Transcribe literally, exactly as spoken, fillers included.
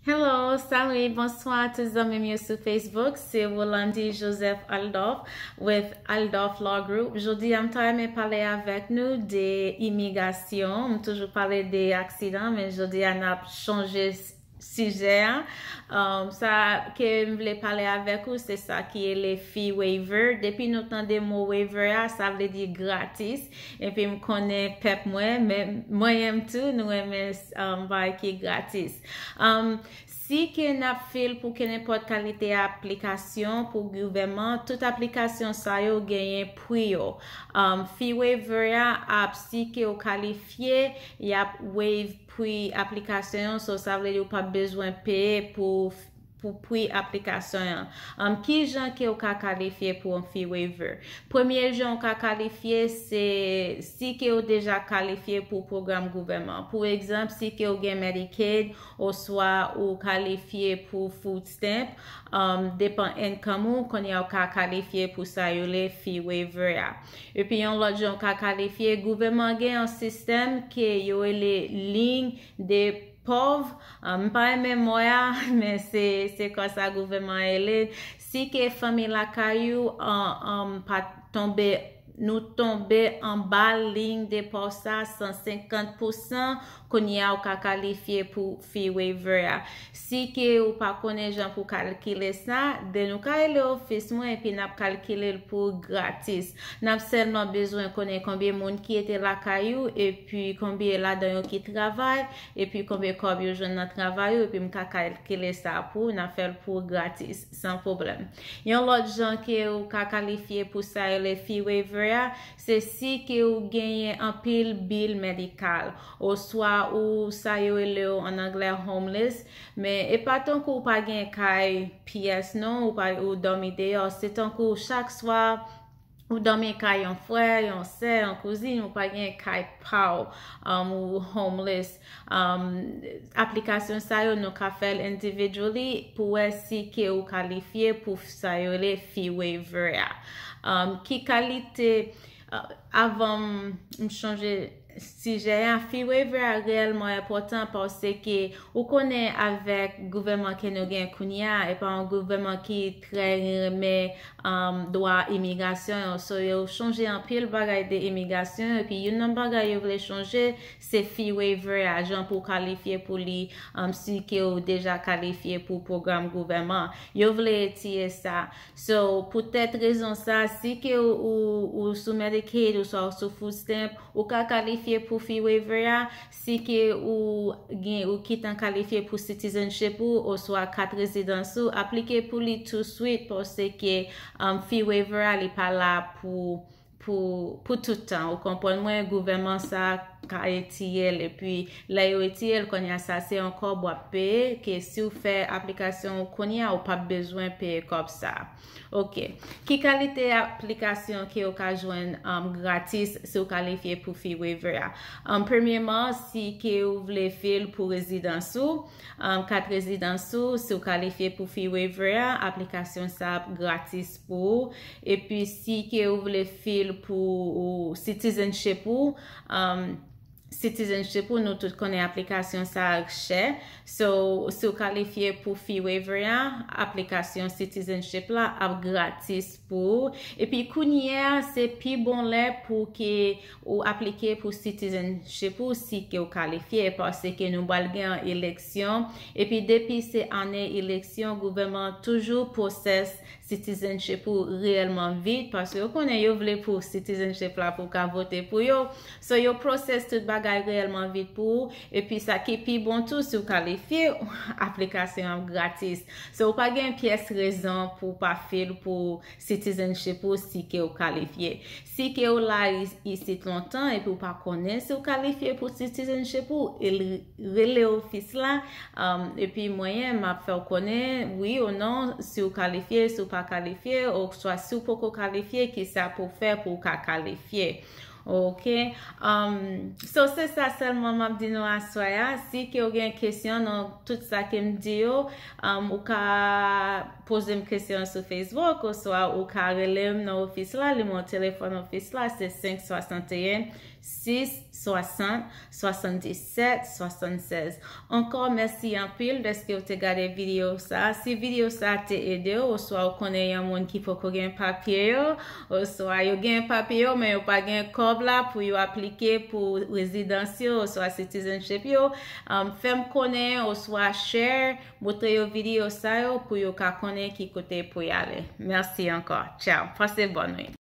Hello, salut, bonswa tout zanmi m yo sou Facebook. Se Rolandi Joseph Aldolf with Aldolf Law Group. Jodi a m ta renmen pale avèk nou de imigrasyon. M toujou pale de aksidan, men jodi a n ap chanje sijè a. Um, sa ke m vle pale avèk ou, se sa ki rele fee waiver. Depi nou tande mo waiver a, sa vle di gratis. Epi m konnen pèp mwen, men mwen menm tou, nou renmen um, bagay ki gratis. Um, si ke n ap fil pou kenenpòt kalite aplikasyon pou gouvèman, tout aplikasyon sa yo genyen pri yo. Um, fee waiver a ap si ke w kalifye, y ap waive pri aplikasyon yo, so sa vle di ou p ap bezwen peye pou pou pri aplikasyon an. Um, ki jan ke ou ka kalifye pou yon fee waiver? Premye jan ou ka kalifye se si ke ou deja kalifye pou pwogram gouvèman. Pou egzanp, si ke ou gen Medicaid oswa ou kalifye pou food stamp, um, depan income ou, kounye a ou ka kalifye pou sa yo le fee waiver a. Epi yon lòt jan ou ka kalifye, gouvèman gen yon sistèm ke yo rele ligne de pauvre, um, m pa renmen mo a, men se se konsa gouvèman an rele. Si ke fanmi lakay ou an, an pa tonbe, nou tonbe anba ligne de pauvre sa san senkant pousan, kounye a ou ka kalifye pou fee waiver a. Si ke ou pa konnen jan pou kalkile sa, then ou ka rele ofis mwen epi n ap kalkile l pou ou gratis. N ap sèlman bezwen konnen konbyen moun ki rete lakay ou epi konbyen ladan yo ki travay, epi konbyen kòb yo jwenn nan travay ou, epi m ka kalkile sa pou ou, n ap fè l pou ou gratis, san pwoblèm. Yon lòt jan ke ou ka kalifye pou sa yo rele fee waiver a, se si ke ou genyen anpil bil medikal, oswa ou sa yo rele yo an anglè homeless, men e pa tankou ou pa gen kay pyès non, ou pa, ou dòmi deyò, se tankou chak swa ou dòmi kay yon frè, yon sè, yon kouzin, ou pa gen kay pa w, um, ou homeless. Um, aplikasyon sa yo nou ka fè l individually pou wè si ke ou kalifye pou sa yo rele fee waiver a. Um, ki kalite, uh, avan m chanje sijè a, fee waiver a reyèlman enpòtan paske ou konnen avèk gouvèman ke nou gen kounye a, e pa yon gouvèman ki trè renmen um, dwa imigrasyon yo. So, yo chanje anpil bagay de imigrasyon, epi youn nan bagay yo vle chanje, se fee waiver a, jan pou w kalifye pou li, um, si ke ou deja kalifye pou pwogram gouvèman. Yo vle retire sa. So, poutèt rezon sa, si ke ou, ou, ou sou Medicaid, oswa ou sou food stamp, ou ka kalifye pou fee waiver a, si ke ou gen, ou gentan kalifye pou citizenship ou, oswa kat rezidans ou, aplike pou li touswit, paske, um, fee waiver a, li pa la pou, pou, pou tout tan. Ou konprann mwen, gouvèman sa ka retire l, epi lè yo retire l, kounye a sa, se yon kòb w ap peye, ke si w fè aplikasyon ou kounye a, ou p ap bezwen peye kòb sa. Ok. Ki kalite aplikasyon ke ou ka jwenn, um, gratis si ou kalifye pou fee waiver a? Um, premyeman, si ke ou vle fil pou rezidans ou, um, kat rezidans ou, si ou kalifye pou fee waiver a, aplikasyon sa ap gratis pou ou. Epi si ke ou vle fil pou ou citizenship ou, um, citizenship ou, nou tout konnen aplikasyon sa a chè. So, si w kalifye pou fee waiver a, aplikasyon citizenship la ap gratis pou ou. Epi kounye a, se pi bon lè pou ke ou aplike pou citizenship ou si ke w kalifye, paske nou pral gen yon eleksyon. Epi depi se ane eleksyon, gouvèman an toujou pwosès citizenship ou reyèlman vit, paske yo konnen yo vle pou citizenship la pou w ka vote pou yo. So, yo pwosès tout bagay reyèlman vit pou ou, epi sa ki pi bon tou, si w kalifye, aplikasyon an gratis. So, ou pa gen pyès rezon pou w pa fil pou citizenship ou si ke w kalifye. Si ke w la is-, isit lontan epi w pa konnen si w kalifye pou citizenship ou, e l-, rele ofis la, um, epi mwen, m ap fè w konnen, wi ou non, si w kalifye, si w pa kalifye, oswa si w poko kalifye, kisa pou w fè pou w ka kalifye. Ok. Um, so, se sa sèlman m ap di nou aswè a. Si ke w gen kesyon nan tout sa ke m di yo, um, ou ka poze m kesyon sou Facebook, oswa ou ka rele m nan ofis la. Nimewo telefòn ofis la, se senk swasanteyen, sis swasant swasanndisèt swasannsèz. Ankò mèsi anpil dèske w te gade videyo sa. Si videyo sa te ede w, oswa w konnen yon moun ki poko gen papye yo, oswa yo gen papye yo, men yo pa gen kòb la pou yo aplike pou rezidans yo, oswa citizenship yo, um, fè m konnen, oswa share, montre yo videyo sa yo pou yo ka konnen ki kote pou y ale. Mèsi ankò. Tchao. Pase bòn nwit.